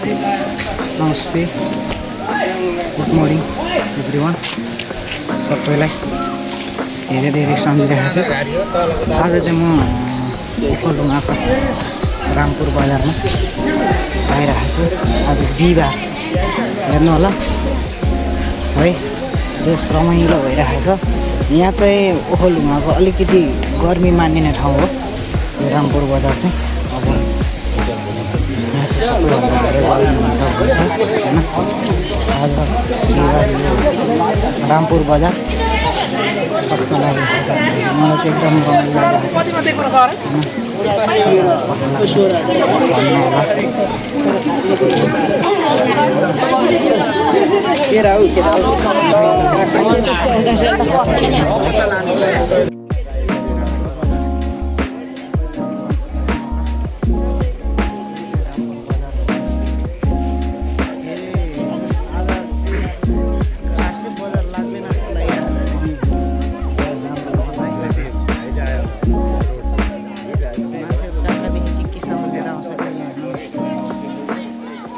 नमस्ते, good morning everyone. सबैलाई धेरै धेरै सम्झिरहेको छु। आज चाहिँ म ओखलढुङ्गाको रामपुर बजारमा आइरहेको छु। आज बिहिबार हेर्नु होला है, बेस रमाइलो भइरहेको छ। यहाँ चाहिँ ओखलढुङ्गाको अलिकति गर्मी मानिने ठाउँ हो यो रामपुर बजार चाहिँ। अब यहाँ चाहिँ सबैभन्दा धेरै गर्मी हुन्छ भन्छ होइन। आज बिहिबार रामपुर बजार कस्तो लाग्यो मलाई चाहिँ एकदम रमाइलो लागिरहेको छ होइन।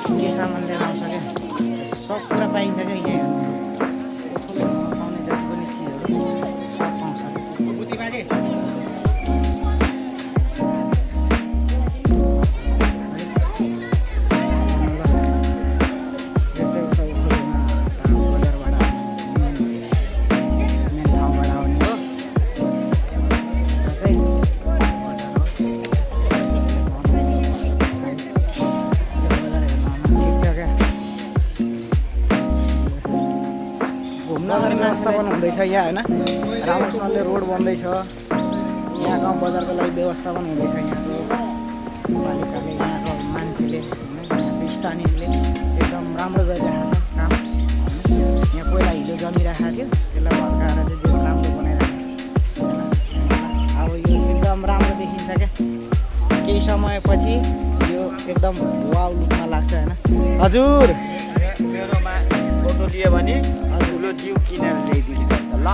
के सामान लिएर आउँछ क्या, सब कुरा पाइन्छ क्या यहाँ पाउने जति पनि चिजहरू सब पाउँछ। घुम्न व्यवस्थापन हुँदैछ यहाँ होइन, राम्रोसँगले रोड बन्दैछ। यहाँ गाउँ बजारको लागि व्यवस्थापन हुँदैछ यहाँको पालिकाले, यहाँको मान्छेले होइन, यहाँको स्थानीयले एकदम राम्रो गरिरहेको छ काम होइन। यहाँ पहिला हिलो जमिरहेको थियो, त्यसलाई भर्काएर चाहिँ जेस राम्रो बनाइरहेको छ होइन। अब यो एकदम राम्रो देखिन्छ क्या। केही समयपछि यो एकदम वाउ लुकमा लाग्छ होइन। हजुर मेरोमा फोटो दियो भने ठुलो डिउ किनेर ल्याइदिनु पर्छ ल।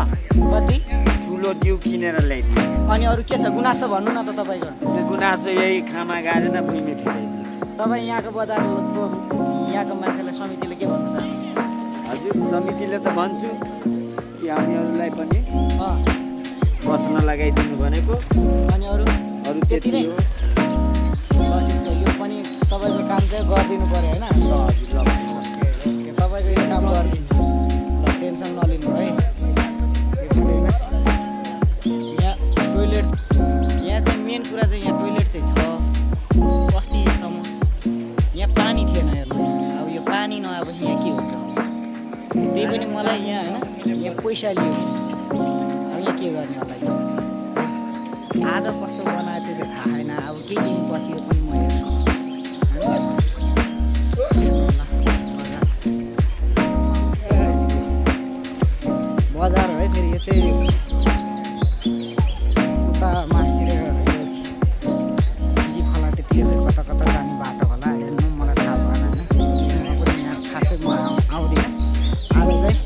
कति ठुलो डिउ किनेर ल्याइदिनु। अनि अरू के छ गुनासो भन्नु न त तपाईँको? गुनासो यही खाना गाडेन भुइँमा फिराइदिनु। तपाईँ यहाँको बजारको यहाँको मान्छेलाई समितिले के भन्न चाहनुहुन्छ? हजुर समितिले त भन्छु कि हामीहरूलाई पनि बस्न लगाइदिनु भनेको। अनि अरू त्यति नै हो। ठिक छ, यो पनि तपाईँको काम चाहिँ गरिदिनु पऱ्यो होइन। तपाईँको यो काम गरिदिनु, ल टेन्सन नलिनु है। यहाँ टोइलेट, यहाँ चाहिँ मेन कुरा चाहिँ यहाँ टोइलेट चाहिँ छ। अस्तिसम्म यहाँ पानी थिएन हेर्नु। अब यो पानी नआएपछि यहाँ के हुन्छ? त्यही पनि मलाई यहाँ होइन, यहाँ पैसा लियो, अब यहाँ के गर्ने होला? आज कस्तो बनायो त्यो चाहिँ थाहा छैन। अब केही दिनपछि यो पनि म हेर्छु। बजार है फेरि यो चाहिँ उता माथितिर बिजी फलाटेतिर कता कता जाने बाटो होला हेर्नु, मलाई थाहा भएन होइन। पनि यहाँ खासै म आउँदिनँ। आज चाहिँ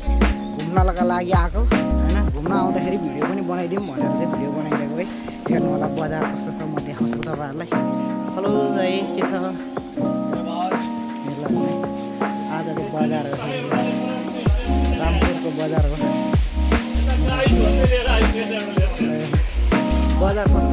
घुम्नका लागि आएको होइन। घुम्न आउँदाखेरि भिडियो पनि बनाइदिउँ भनेर चाहिँ भिडियो बनाइदिएको है। हेर्नु होला बजार कस्तो छ, म देखाउँछु तपाईँहरूलाई। हेलो है, के छ? आजको बजार हो, रामपुरको बजार हो। बजार कस्तो